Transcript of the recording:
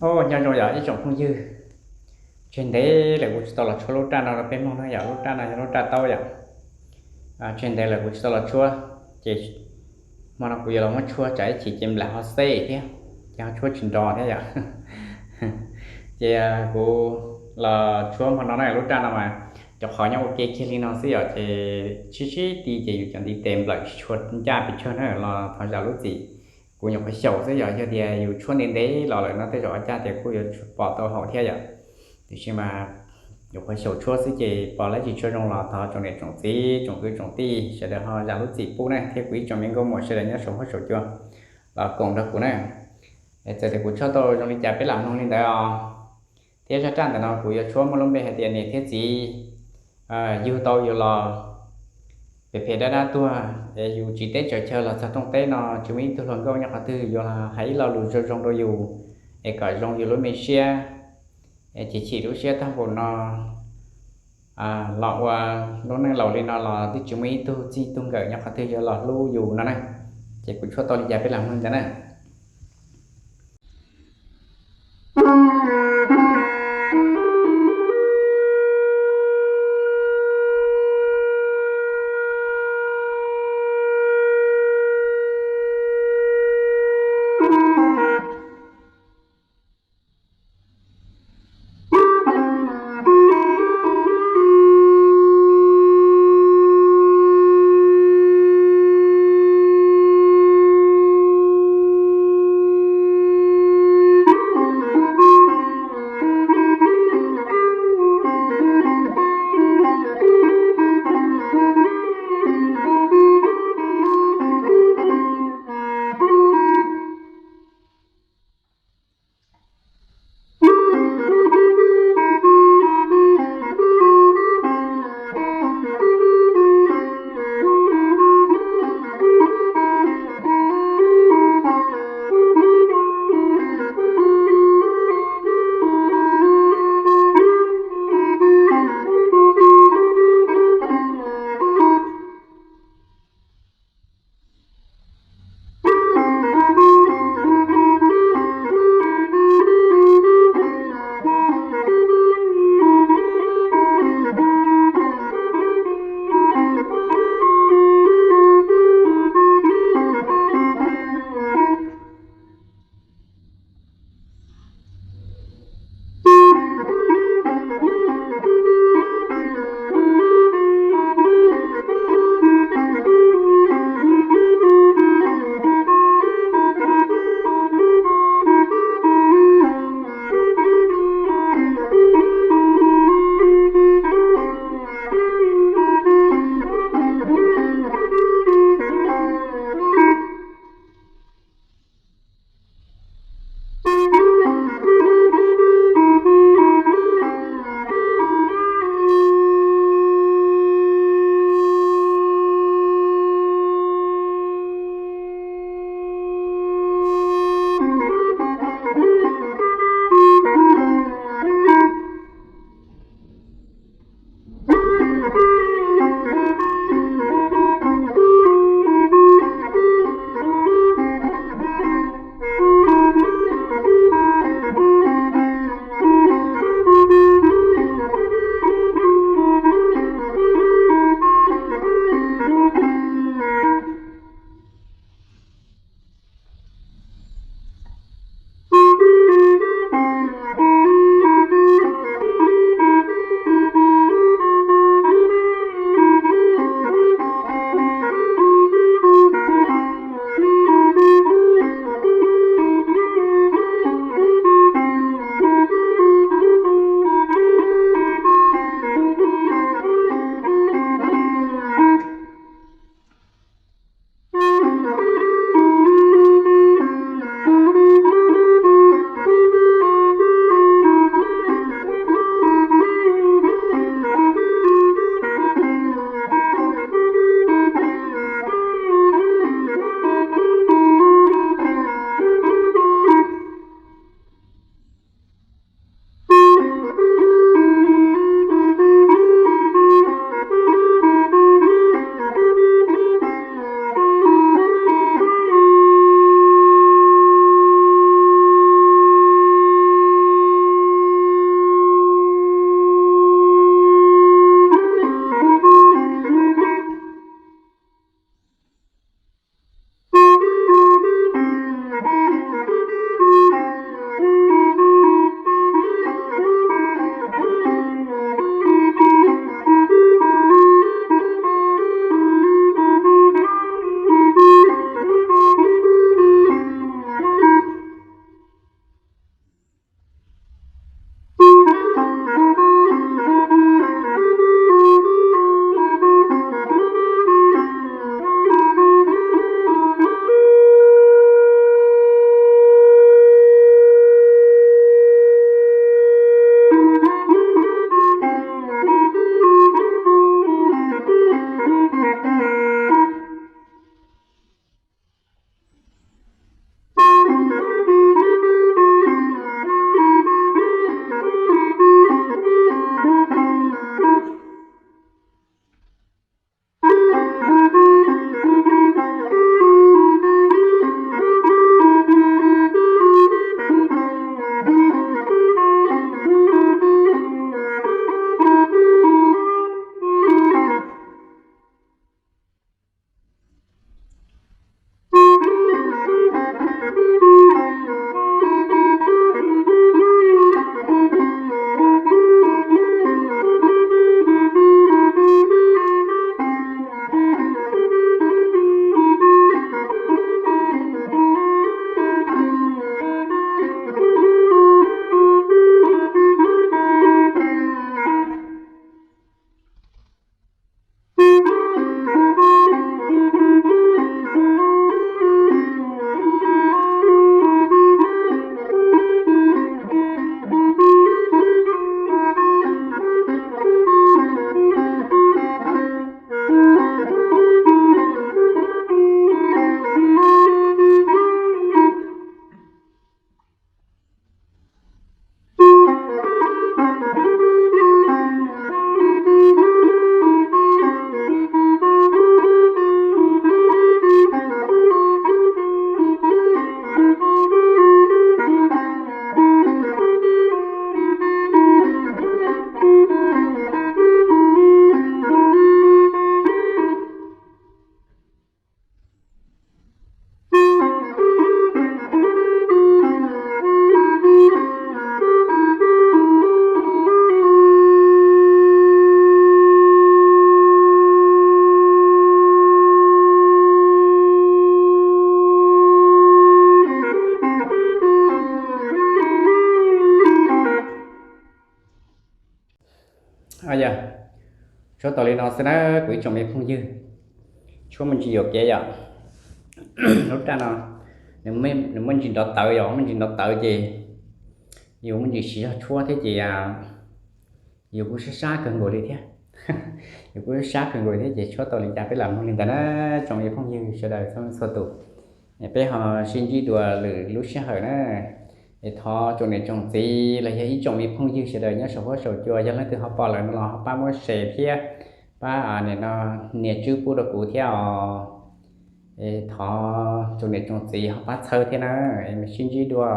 Au, nyob zoo yog ib tsoom phooj ywg, tseg ntev lawm kuv tsis tau los tshuab lub raj no rau peb mloog na yom. Lub raj no yog lub raj taub yom. Tseg ntev lawm kuv tsis tau los tshuab, ces hmo no kuv yuav los muab tshuab tsam ib chim ces nplam ho xeb thiab, ces ho tshuab tsis nrov thiab yom. Ces kuv los tshuab hmo no na, lub raj no mas cov qhov nyob ua ke kiag li no xwb yom, ces sib sib ti ces yus cov ntiv tes nplawm tsis tshua ncaj pes tsawg na, los thov zam lub txim. Kuv nyuam qhuav xyaum xwb yom, yog tias yus tshuab ntev ntev los lawm no tej zaum ua cas tias kuj yuav pom tau haum thiab yom. Tiam sis mas nyuam qhuav xyaum tshuab xwb ces pom dab tsi tsis zoo los thov tsoom niam tsoom txiv tsoom kwv tsoom tij sawv daws ho zam lub txim pub na, thiab kuv ib tsoom me nkauj muam sawv daws nyob saum huab saum cua los koom nrog kuv na. Txawm tias kuv tshuab tau zoo li cas peb lam mloog li ntawd os. Thiab zaj raj ntawm no kuv yuav tshuab muaj lub npe hais tias niam thiab txiv yug tau yus los phem phem dab dab tuag, es yus tsiv teb tsaws chaw los txog rooj teb no tsis muaj ib tug hluas nkauj nyob qhov twg yuav hais ib lo lus zoo zoo rau yus es kom zoo yus lub me siab, es chim chim lub siab tag npaum no los ua lub neej laus li no los twb tsis muaj ib tug txij tug nkawm nyob qhov twg yuav los hlub yus no na. Ces kuv tshuab tau li cas peb lam mloog ntawd na. Yog, tshuab tau li no xwb na kuv ib tsoom me phooj ywg. Tshuab muaj ntsis yuam kev yom. Lub raj no nws muaj ntsis nrov tawv, yog muaj ntsis nrov tawv ces yus muaj ntsis siv zog tshuab thiab ces yus kuj sab sab kawg nkaus li thiab. Yus kuj sab kawg nkaus thiab ces tshuab tau li cas peb lam mloog li ntawd na tsoom me phooj ywg sawv daws txhua txhua tus. Peb ho sib ntsib dua lwm lub sij hawm na. Es thov tsoom niam tsoom txiv los yog ib tsoom me phooj ywg sawv daws nyob saum huab saum cua yog leej twg ho pom lawm no los ho pab muab share thiab pab nim no nias tswb pub rau kuv thiab os. Es thov tsoom niam tsoom txiv ho pab txhawb thiab na. Es sib ntsib dua.